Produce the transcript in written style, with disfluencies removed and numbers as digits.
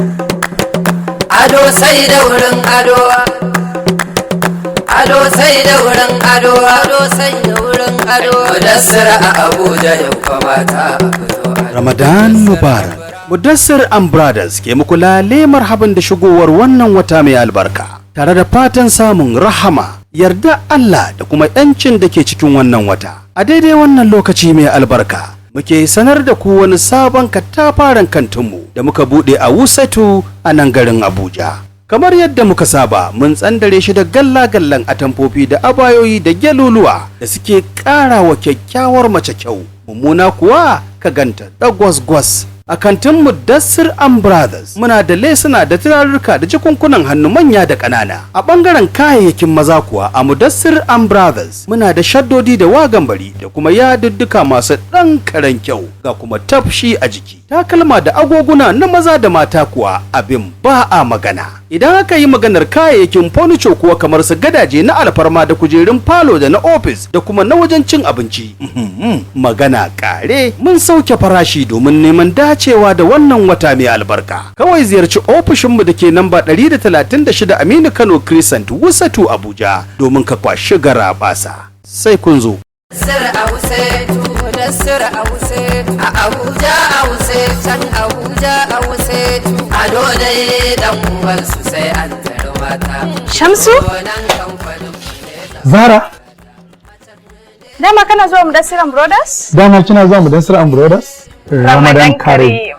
Ado sai da wurin ado, ado sai da wurin ado, ado sai da wurin ado. Mudassir a Abuja, yau fa mata a fito ado. Ramadan Mubarak. Mudassir and Brothers ke muku lale marhaban da shigowar wannan wata mai albarka, tare da fatan samun rahama, yarda Allah da kuma 'yancin da ke cikin wannan wata. A daidai wannan lokaci mai albarka, muke sanar da ku wani sabon katafaren kantinmu da muka buɗe a Wuse 2 a nan garin Abuja. Kamar yadda muka saba, mun tsandare shi da galla-gallan atamfofi da abayoyi da gyaluluwa da suke ƙara wa kyakkyawar mace kyau. Mummuna kuwa ka ganta dagwas-gwas. A kantin Mudassir and Brothers muna da lesuna da turarruka da jakunkunan hannu manya da ƙanana. A ɓangaren kayayyakin maza kuwa, a Mudassir and Brothers muna da shaddodi da wagambari da kuma yadudduka masu ɗan karen kyau ga kuma tafshi a jiki. Takalma da agoguna na maza da mata kuwa, abin ba a magana. Idan aka yi maganar kayayyakin furniture kuwa, kamar su gadaje na alfarma da kujerun falo da na ofis da kuma na wajen cin abinci, magana kare, mun sauke farashi domin neman dacewa da wannan wata mai albarka. Kawai ziyarci ofishinmu da ke namba 136 Aminu Kano Crescent, Wuse 2, Abuja, domin ka kwashi garabasa. Sai kun zo. Mudassir a Wuse 2, Mudassir a Wuse 2, a Abuja a Wuse, can Abuja a Wuse 2. Ado dai dan uwansu sai an tare mata. Shamsu? Wannan kamfanin Zara, Dama kana zuwa Mudassir and Brothers? Dama kina zuwa Mudassir and Brothers? Ramadan Kareem.